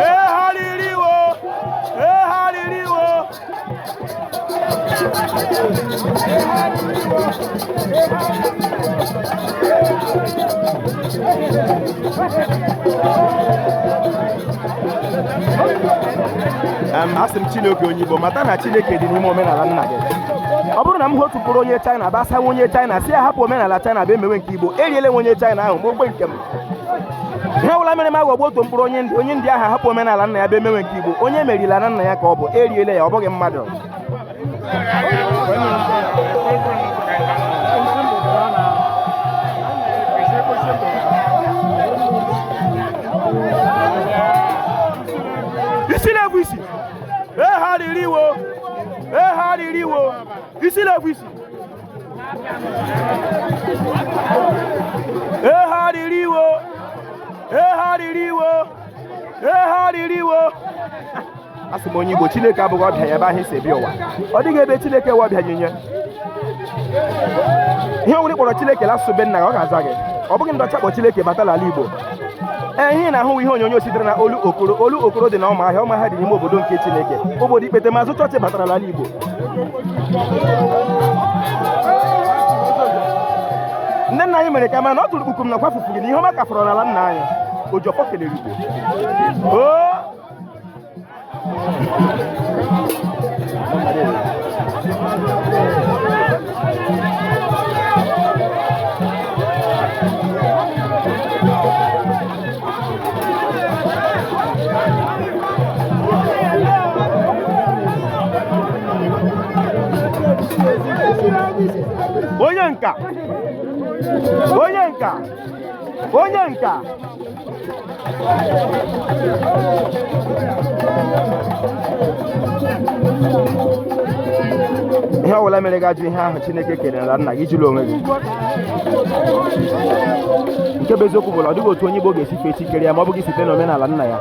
Ehaririwo! Ehaririwo! Asị m Chineke onye Igbo mata na Chineke dị n'ime omenala nna gị. Ọ bụrụ na m hụ otu mkpụrụ onye China basawa onye China si ya hapụ omenala China bụ emewe nke Igbo, eriele m onye China ahụ ma ogbe nke m. Ihe ọbụla mere m aghọgbu otu mkpụrụ onye ndị onye ndị ahụ hapụ omenala nna ya bụ emewe nke Igbo, onye merila na nna ya ka ọ bụ, eriele ya, ọ bụghị mmadụ. Isi na-egwu isi, ehaririwo, ehaririwo, isi na-egwu isi, ehaririwo, ehaririwo, ehaririwo. Asị m onye Igbo, Chineke abụghị ọbịa ya ebe ahụ isi bịa ụwa. Ọ dịghị ebe Chineke wụ ọbịa nye. Ihe ọbụla ị kpọrọ Chineke l'asụsụ be nna gị, ọ ga-aza gị. Ọ bụghị ndị ọcha kpọ Chineke bata n'ala Igbo. Ee, ihe ị na-ahụ ihe onyonyo sitere na Olu Okoro. Olu Okoro dị na Ụmụahịa. Ụmụahịa dị n'ime obodo nke Chineke, obodo ikpete mazụ chọọchị batara n'ala Igbo. Ndị nna anyị mere ka mara na ọ tụrụ kpukum na kwafufu gị na ihe ọma ka fọrọ n'ala nna anyị. Ojiọfọ kelere Igbo. Oo! Onye nka, onye nka, onye nka. Ihe ọbụla mere gị ajụ ihe ahụ Chineke kere n'ala nna gị, jụrụ onwe gị. Nke bụ eziokwu bụ na ọ dịghị otu onye Igbo ga-esi fee chi kere ya ma ọ bụghị site n'omenala nna ya.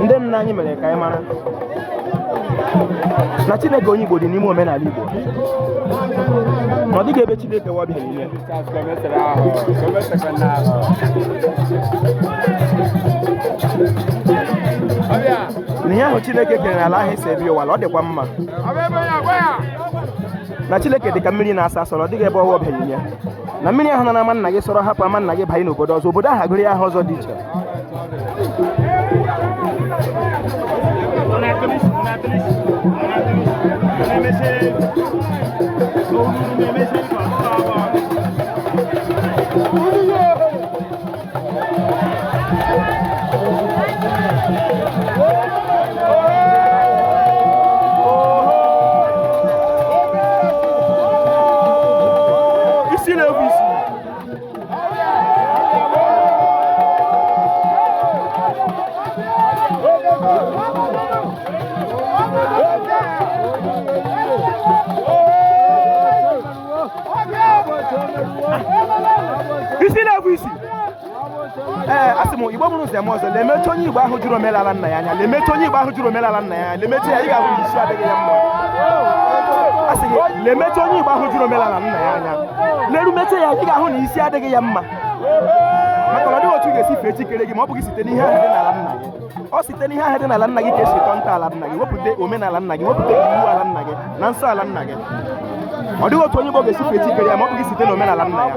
Ndị nna anyị mere ka anyị mara na Chineke onye Igbo dị n'ime omenala Igbo, na ọ dịghị ebe Chineke wụ ọbịa n'ime. Na ihe ahụ Chineke kere n'ala ahụ esi ebi ụwa, ọ dịkwa mma. Na Chineke dị ka mmiri na-asa asọ, ọ dịghị ebe ọwa ọbịa n'ime. Na mmiri ahụ nọ n'ama nna gị sọrọ hapụ ama nna gị banye n'obodo ọzọ, obodo ahụ agụrụ ya aha ọzọ dị iche. Isi na-egwu isi. Isi na-egwu isi. Ee, asị m Igbo bụrụ nze m ọzọ, lemecha onye Igbo ahụ jụrụ omenala nna ya anya, lemecha onye Igbo ahụ jụrụ omenala nna ya anya, lemecha ya, ị ga-ahụ na isi adịghị ya mma. Asị gị lemecha onye Igbo ahụ jụrụ omenala nna ya anya, lerumecha ya, ị ga-ahụ na isi adịghị ya mma. Maka na ọ dịghị otu ị ga-esi fee chi kere gị ma ọ bụghị site n'ihe ahụ dị n'ala nna gị. Ọ site n'ihe ahụ dị n'ala nna gị ka esi tọọ ntọala nna gị, wepụta omenala nna gị, wepụta iwu ala nna gị na nsọ ala nna gị. Ọ dịghị otu onye Igbo ga-esi fee chi kere ya ma ọ bụghị site n'omenala nna ya.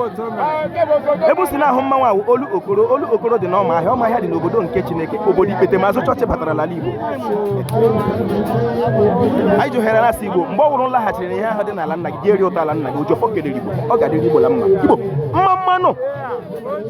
Ebe o si na-ahụ mmanwụ ahụ, Olu Okoro. Olu Okoro dị n'Ụmụahịa. Ụmụahịa dị n'obodo nke Chineke, obodo ikpete mazụ chọọchị batara n'ala Igbo. Anyị ji ohere na-asị Igbo, mgbe ọ wụrụ nlaghachiri na ihe ahụ dị n'ala nna gị, ga-eri ụtọ ala nna gị. Ojiọfọ kelere Igbo, ọ ga-adịrị Igbo la mma. Igbo mma mmanụ.